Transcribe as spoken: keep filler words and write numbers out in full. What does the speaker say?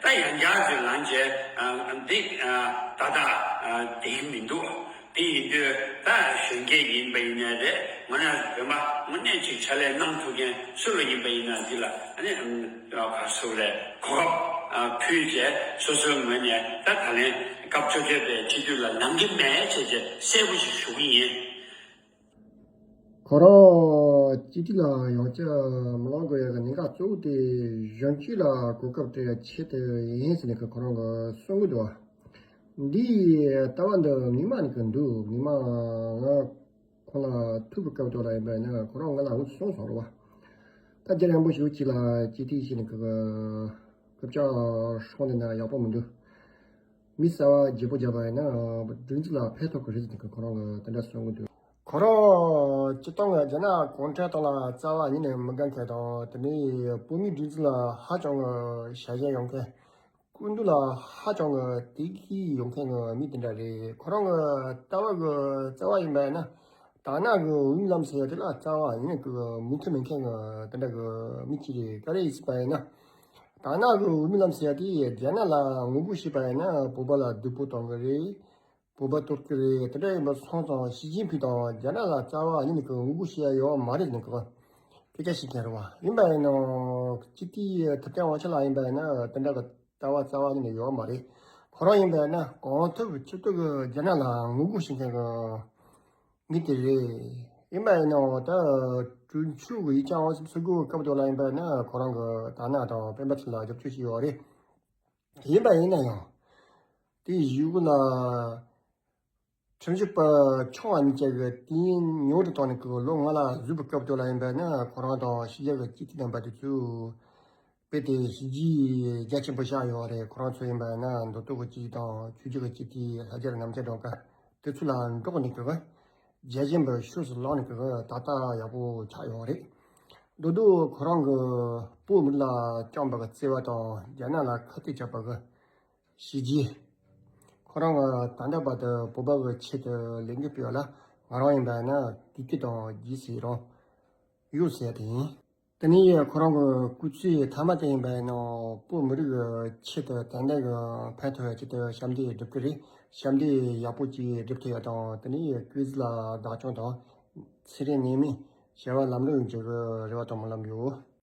ད་ཡང་བསྐྱར་ཅིག་ལངས་བྱས་འདི་ད་ལྟ་དེ་མི་འདུག་དེ་ཡིན་དུས་ད་གཞོན་སྐྱེས་ཡིན་པ་ཡིན་ནའི་རེད། ང་རང་བོད་པ་དངོས་གནས་ཅིག་ཕྱག་ལས་གནང་ཐུབ་མཁན་སུ་ལ་ཡིན་པ་ཡིན་ན་འདི་ལ་ཨ་ནི་ག་སུ་རེད། གོ་སྐབས་ཕུལ་བྱས་སོ་སོའི་ངོས་ནས་ད་ད་ལན་སྐབས་བཅོ་བརྒྱད་པའི་སྤྱི་འཐུས་ལ་ལངས་ཀྱི་མེད་བྱས་བྱས་གསལ་པོ་ཞིག་ཞུ་གི་ཡིན། ཁོ་རང་སྤྱི་འཐུས་ལ་ཡོང་ཆ་མི་ལང་དགོས་ཡག་གི་གནད་འགག་གཙོ་བོ་དེ་གཞོན་སྐྱེས་ལ་གོ་སྐབས་སྤྲད་ཡག་ཆེད་དུ་ཡིན་ཟེར་ནས་ཁོ་རང་གིས་གསུང་གི་འདུག་བ། འདིའི་ལྟ་བ་འདི་མི་མང་ནས་ཀྱི་འདུག་མི་མང་ང་ཁོང་ལ་ཐུག་པའི་སྐབས་དེ་ལ་ཡིན་པ་ཡིན་ན་ཁོ་རང་ང་ལ་འུ་ཚོ་གསུངས་སོང་རེད་བ། ད་རྒྱ་རིང་པོ་ཞིག་ཅིག་ལ་སྤྱི་འཐུས་ཤིག་ནས་ཀྱི་སྐུ་ཕྱྭ་སྲུང་བསྡད་ན་ཡག་པོ་མི་འདུག་མི་གསར་བ་བརྗེ་པོ་བརྒྱབ་པ་ཡིན་ན་སྒྲིག་འཛུགས་ལ་ཕན་ཐོགས་ཀྱི་རེད་ཟེར་ནས་ཁོ་རང་གིས་དེ་འདྲ་གསུང་གི་འདུག་ཁོ་རང་སྤྱིར་བཏང་གི་རྒྱ་ནག་གུང་ཁྲན་ཏང་ལ་རྩ་བ་ཉིད་ནས་མི་དགའ་མཁན་དང་དེ་ནས་བོད་མིའི་སྒྲིག་འཛུགས་ལ་ཧ་ཅང་གི་ཞལ་བཞེས་ཡོང་མཁན། སྐུ་མདུན་ལ་ཧ་ཅང་གི་དད་གུས་ཡོང་མཁན་གྱི་མི་དེ་འདྲ་རེད། ཁོ་རང་གི་ལྟ་བ་གི་རྩ་བ་ཡིན་པ་ཡིན་ན་དར་ནག་གི་འོས་མི་ལམ་ཟེར་ཡ་དེ་ལ་རྩ་བ་ཉིད་ནས་གི་མོས་མཐུན་མེད་མཁན་གྱི་དེ་འདྲ་གི་མི་གཅིག་རེད། ག་རེ་ཡིན་ཟེར་བ་ཡིན་ན། དར་ནག་གི་འོས་མི་ལམ་ཟེར་ཡ་དེ་རྒྱ་ནག་ལ་ངོ་རྒོལ་བྱས་པ་ཡིན་ན་བོད་པ་ལ་སྡུག་པོ་གཏོང་གི་རེད། བོད་པ་གཏོར་གི་རེད། དེ་འདྲ་ཡིན་པ་སོང་ཙང་ཞི་ཅིན་ཕིང་དང་རྒྱ་ནག་ལ་རྩ་བ་ཉིད་ནས་གི་ངོ་རྒོལ་བྱེད་ཡ་ཡོད་མ་རེད་ཟེར་ནས་གི་སྐད་ཆ་བཤད་མཁན་རེད་བ། ཡིན་པ་ཡིན་ནའང་སྤྱི་འཐུས་ཐུབ་བསྟན་དབང་ཕྱུག་ལགས་ཡིན་པ་ཡིན་ན་དེ་འདྲ་གི་ལྟ་བ་རྩ་བ་ཉིད་ནས་ཡོད་མ་རེད། ཁོ་རང་ཡིན་པ་ཡིན་ན་གང་ཐུབ་ཅི་ཐུབ་གི་རྒྱ་ནག་ལ་ངོ་རྒོལ་བྱེད་མཁན་གི་མི་དེ་རེད། ཡིན་པ་ཡིན་ནའང་ད་གྲོས་ཚོགས་ཀྱི་ཡིག་ཆ་དབང་ཟིན་ཚུགས་པའི་སྐབས་དེ་ལ་ཡིན་པ་ཡིན་ན་ཁོ་རང་གི་དར་ནག་དང་སྤེན་པ་ཚེ་རིང་ལ་རྒྱབ་སྐྱོར་བྱས་ཡོད་རེད། ཡིན་པ་ཡིན་ན་ཡང་། དེའི་གཞུག་གུ་ལ། ཁྲིམས་ཞིབ་པ་ཆུང་བ་གཉིས་ཀྱི་དུས་ཡུན་ཉུང་དུ་བཏང་ནས་ཁོ་ལོ་ལྔ་ལ་བཟོས་པའི་སྐབས་དེ་ལ་ཡིན་པ་ན་ཁོ་རང་དང་ཕྱི་རྒྱལ་གྱི་སྤྱི་འཐུས་རྣམ་པ་དེ་ཚོས་དཔེ་དེ་བྱས་རྗེས་རྒྱ་ཆེན་པོ་བཞག་ཡོད་རེད། ཁོ་རང་ཚོ་ཡིན་པ་ན་མདོ་སྟོད་ཀྱི་སྤྱི་འཐུས་དང་ཆོས་བརྒྱུད་ཀྱི་སྤྱི་འཐུས་ལྷ་རྒྱལ་རྣམ་རྒྱལ་སྒྲོལ་དཀར་དེ་ཚོ་ལ་འགྲོགས་ནས་ཁོ་རྒྱལ་ཞེན་པ་ཤུགས་སུ་ལངས་ནས་ཁོ་ད་ལྟ་ཡག་པོ་ཆགས་ཡོད་རེད། མདོར་བསྡུས་ཁོ་རང་གི་བོད་མི་ལ་བཅངས་པ་གི་བརྩེ་བ་དང་རྒྱ་ནག་ལ་ཁ་གཏད་བཅག་པ་གི་བྱས་རྗེས། ཁོ་རང་ད་ལྟ་བར་དུ་བོད་པ་གི་ཆེད་དུ་ལས་འགུལ་སྤེལ་བ་ལ་ང་རང་ཡིན་པ་ན་གུས་བཀུར་དང་རྗེས་སུ་ཡི་རང་ཡོད་ཟེར་ཡ་དེ་ཡིན། དེ་ནས་ཁོ་རང་གི་སྐུ་ཚེ་མཐའ་མ་དེ་ཡིན་པ་ཡིན་ན་བོད་མི་རིགས་ཀྱི་ཆེད་དུ་ཏན་ཏན་གྱི་ཕན་ཐོགས་ཡ་ཆེད་དུ་ཞབས་འདེགས་སྒྲུབ་ཀྱི་རེད། ཞབས་འདེགས་ཡག་པོ་ཅིག་སྒྲུབ་ཐུབ་ཡ་དང་དེ་ནས་སྐུ་ཚེ་ལ་བདག་སྐྱོང་དང་ཚེ་རིང་ནད་མེད་བྱ་བ་ལམ་འགྲོ་ཡོང་རྒྱུ་གི་རེ་བ་དང་སྨོན་ལམ་ཡོད།